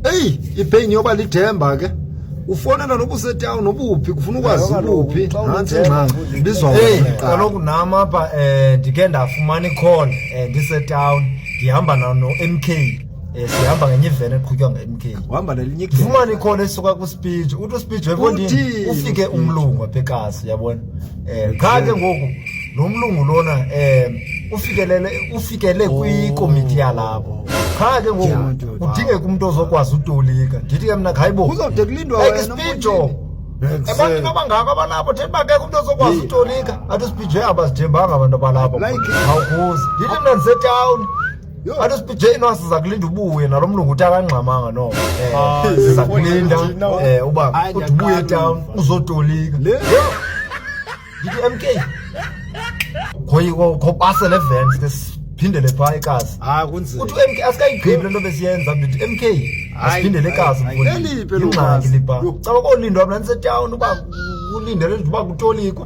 Eyi, ipain yoba lithemba ke. Ufonela noba usetown noba uphi kufuna ukwazi uphi. Nantsi ingxaki. Bizwa Hey, wena kuqala. kaloku nam apha um ndikhe ndafumana icall um ndisetown ndihamba no-M K um sihamba ngenye iveni eqhutywa nge-M K. Uhamba nelinye igela. Ndifumane icall esuka kuspeech, uthi uspeech webondini Uthini ufike uSpeech? umlungu apha ekasi, uyabona. Um qha ke ngoku lo mlungu lona um ufikelele ufikele kwikomiti yalapho. Qha ke ngoku kudingeka umntu ozokwazi utolika. Ndithi ke mna hayibo. Kuzawude kulindwa Like wena. ispeech. Ebantwini abangaka abalapho theni bakekho umntu ozokwazi utolika. Athi uspeech abazithembanga abantu abalapho. Like- Awukuzi. Ndithi mna ndisetawuni. Yho. Athi uspeech ino siza kulinda ubuye nalo mlungu uthi akangxamanga no. Siza kulinda uba Hayi, ude ubuye ndiyaqala etown uva. uzotolika. Le. Yho. Ndithi MK. Khopase le van ke siphindele phaa ekasi. Hayi kunzima. Uthi u-MK asikayigqibi le nto besiyenza, ndithi MK asiphindele ekasi. Hayi, Mfondini. leliphi elo Yingxaki kasi? lipha. Yho. Caba kolindwa mna ndisetawuni uba kulindele nje uba kutolikwe.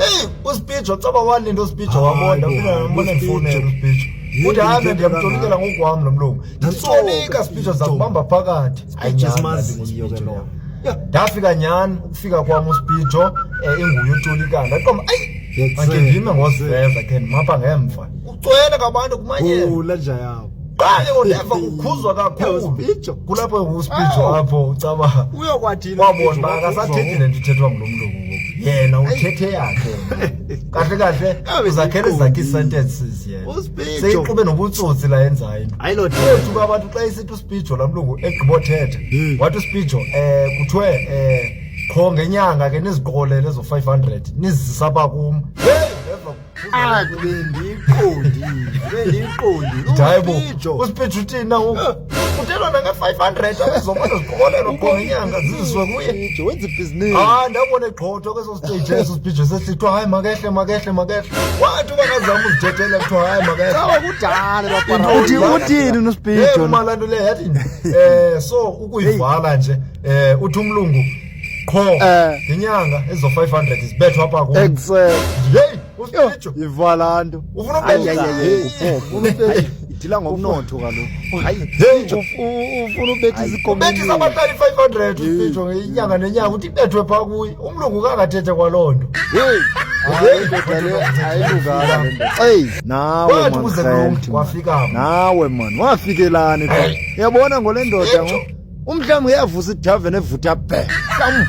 Eyi, uSpijo caba walinda uSpijo wabona, Hayi bo, mbona uSpijo. ndifowunela uSpijo. Uthi hayi mna ndiyamtolikela ngokwam lo mlungu. Nditolika Spijo zakubamba phakathi. Hayi, Spijo nyhani, esimaziyo ndathi ke lowo. nguSpijo. Ndafika nyhani ukufika kwam uSpijo inguye otolikayo. Ndaqomba ayi Yes, mandike sir. ndime ngoziveza khe ndimapha ngemva. Kucwele ngabantu kumanyeni. Kula nja yawo. Qha ke ndeva kukhuzwa kakhulu. uSpijo. Kulapho uSpijo apho ucaba Uyokwathini? wabona uba akasathethi le nto ithethwa ngulo mlungu ngoku. Yena uthethe yakhe. Kahle kahle uzakhele zakhe ii-sentences yena. USpijo. Seyixube nobutsotsi la yenzayo into. Hayi lo Yethu abantu xa isithi uSpijo laa mlungu egqibothetha. Wathi uSpijo kuthiwe qho ngenyanga ke niziqolele ezo 500 nizisa apha kum. Hey, ndeva Ah, bendiqondile, bendiqondile. Hayi bo, USpijo. uSpijo uthini na ngoku? Uthelwa nange-500 abezobona ziqokolelwa qho ngenyanga ziziswe kuye. USpijo wenza ibhizinisi. Hayi, ndabona egqothwa kweso stage eso Spijo sesithiwa hayi makehle makehle makehle. Wathi uba ngazama uzithethela kuthiwa hayi makehle. Cawa kudala bapara. Uthi uthini uSpijo? Hey, uma laa nto le yathi so ukuyivala nje uthi umlungu qho ngenyanga ezo 500 zibethwa apha kum. Exactly. Hey, uSpijo Ivala nto. ufuna Hayi, ubetha. hayi, hayi, Hayi, idila ngomnotho kaloku. Hayi, Hey, Ufuna ubethisa ubethisa ikomini. abahlali 500 uSpijo ngenyanga nenyanga uthi ibethwe phaa kuye. Umlungu kangathethe kwaloo nto. Hey. Hayi ndoda le ayilunganga le nto. Hey, nawe Wathi man. ukuze kulunge, Rent, man. kwafika mna. Nawe man, wafikelani pha? Uyabona ngole ndoda ngo. Umhlawumbe uyavusa itavern evutha bhe. Mhlawumbe